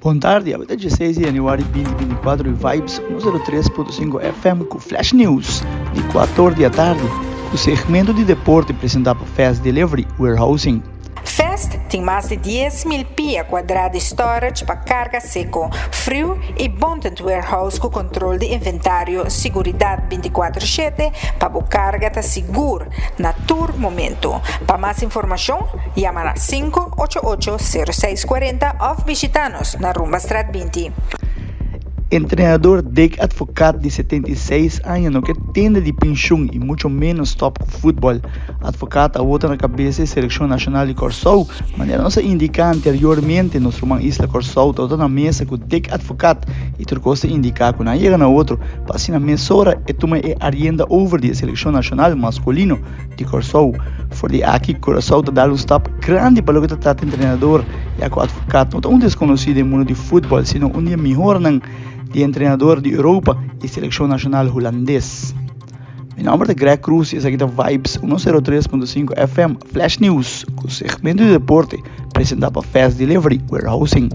Bon tardi, awe ta dieseis di januari binti binti kuater i Vibes 103.5 FM ku Flash News di kuator di atardi ku segmento di deporte presenta pa Fast Delivery Warehousing. Fast tin mas di 10,000 pia kuadrá di storage pa karga seko, friu i bonded warehouse ku kontrol di inventario, siguridat bintikuater shete pa bo karga ta sigur na tur momento. Pa mas informashon, yama na 588 06 40 òf bishitá nos na Rumbastraat 20. Entrenador Dick Advocaat di 76 aña no ke tende di penshun i mucho ménos stòp ku futbòl. Advocaat awor ta na kabesa e selekshon nashonal di Kòrsou. Manera nos a indiká anteriormente, nos ruman isla Kòrsou tabata na mesa ku Dick Advocaat i tur kos ta indiká ku nan a yega na otro pa asina mesora e tuma e arienda over di e selekshon nashonal maskulino di Kòrsou. For di aki Curaçao ta dal un stap grandi pa loke ta trata entrenador, ya ku Advocaat no ta un deskonosí den mundu di futbòl, sino un di e mihornan di entrenador di Europa i selekshon nashonal hulandes. Mi nòmber ta Greg Cruz i esaki ta Vibes 103.5 FM Flash News ku segmento di deporte presentá pa Fast Delivery Warehousing.